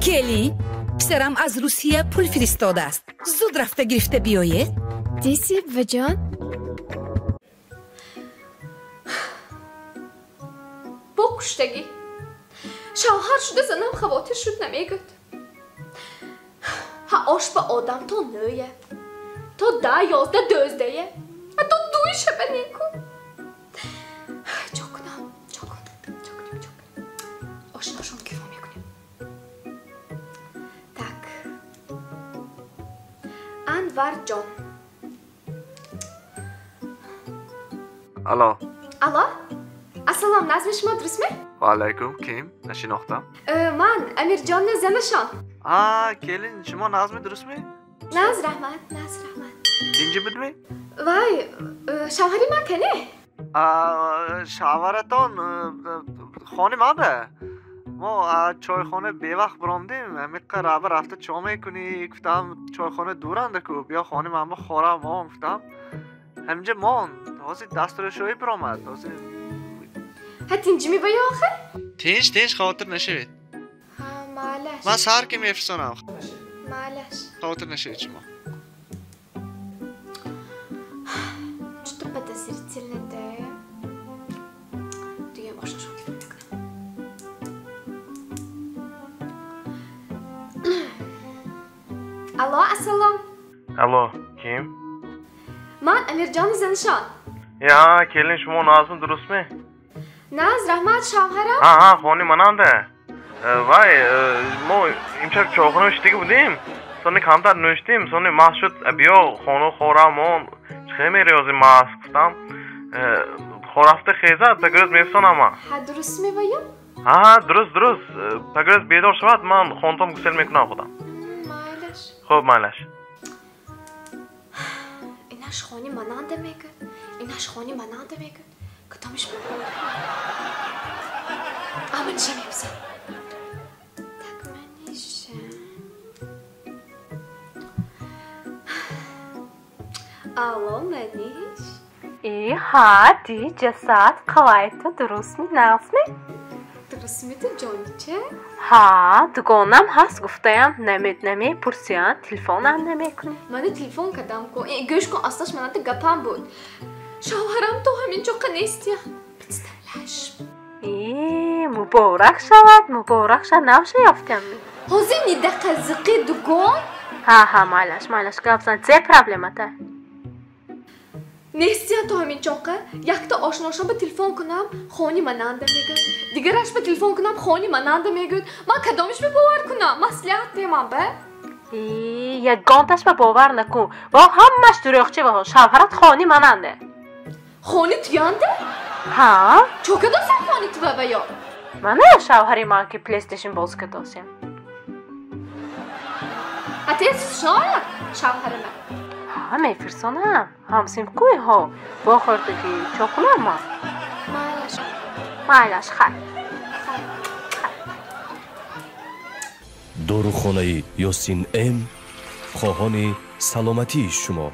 Келин, писарам аз Русия пул фиристодааст. Зуд рафта гирифта биёед. Диси, буваҷон. Бо куштагӣ. Шавҳар шуда занам хавотир шуд намегӯд. Ҳа ош ба одам то нӯя, то да ёзда дӯздая, а то дуи шаба неку. Чо кунам, чо кунам, чо кунем, чо кунем. Ошиношон телефон мекунем. Так. Анварҷон. Алло. Алло. Ассалом, назми шумо дурустми? Ва алайкум, ким? Нашинохтам. Ман Амирҷонни занашон. А, келин, шумо назми дурустми? Наз раҳмат, наз раҳмат. Тинҷи будми? Вай, шавҳари ман кане? А, шавҳаратон хони ман бе. Мо чойхона бевақт биромдем, ҳамиқа раба рафта чо мекунӣ? Гуфтам чойхона дурандаку, биё хони ман ба хорам мон гуфтам. Ҳаминҷа мон, ҳозир дастуршӯӣ биромад, ҳозир. Ҳа тинҷими ба ё охир? Тинҷ, тинҷ, хавотир нашавед. Ҳа, маълаш. Ман сар ки мефирсонам. Маълаш. Хавотир нашавед шумо. Что-то подозрительно, да? Дуям ошношон телефон мекунам. Алло, ассалом. Алло, ким? Ман Амирҷони занашон. Я, келин, шумо назми дурустми? Наз, раҳмат, шавҳарам. Ҳа, ҳа, хони мананда. Вай, мо имшаб чойхона нӯшидагӣ будем. Сони камтар нӯшидем, сони маст шуд, биё хона хорам мон. Чӣ мерёзи маст гуфтам. Хорафта хезад, пагрӯз мефисонам ман. Ҳа, дуруст мевоям? Ҳа, дуруст, дуруст. Пагрӯз бедор шавад, ман хонтон гусел мекунам худам. Майлаш. Хуб, майлаш. Инаш хони мананда мегӯд, инаш хони мананда мегӯд. Кадомиш А, маниша меписа. Так, маниша. Алло, маниш. И, ҳа, ди, ҷасад, қалайто, дурустми, нағзми? Дурустми ту, ҷонича? Ҳа, дугонам ҳаст, гуфтаям, намепурсиянд, телефонам намекунӣ. Мана телефон кардам ку. Гӯш кун, аслаш маната гапам буд. Шавҳарам то ҳамин ҷоқа нестия. Представляешь? И, муборак шавад, муборак шавад, навша ёфтям. Ҳозир нидақазиқи дугон? Ҳа, ҳа, майлаш, майлаш, гап зан, зе проблемата? Нестиян то ҳамин ҷоқа. Якта ошношам ба телефон кунам, хони мананда мегӯяд. Дигараш ба телефон кунам, хони мананда мегӯяд. Ман кадомиш ба бовар кунам? Маслиҳат темам ба? И, ягонташ ба бовар накун. Во ҳамаш дурӯғчи ва шавҳарат хони мананда. Хони туянда? Ҳа. Чо кадосам хони тува ва ё? Мана шавҳари ман ки PlayStation бозӣ кадосям. А тез шоя шавҳари ман? Ҳа, мефирсонам. Ҳамсим куй ҳо. Бохӯрдагӣ чо кунам ман? Майлаш. Майлаш, хай. Дорухонаи Ёсин М хоҳони саломатии шумо.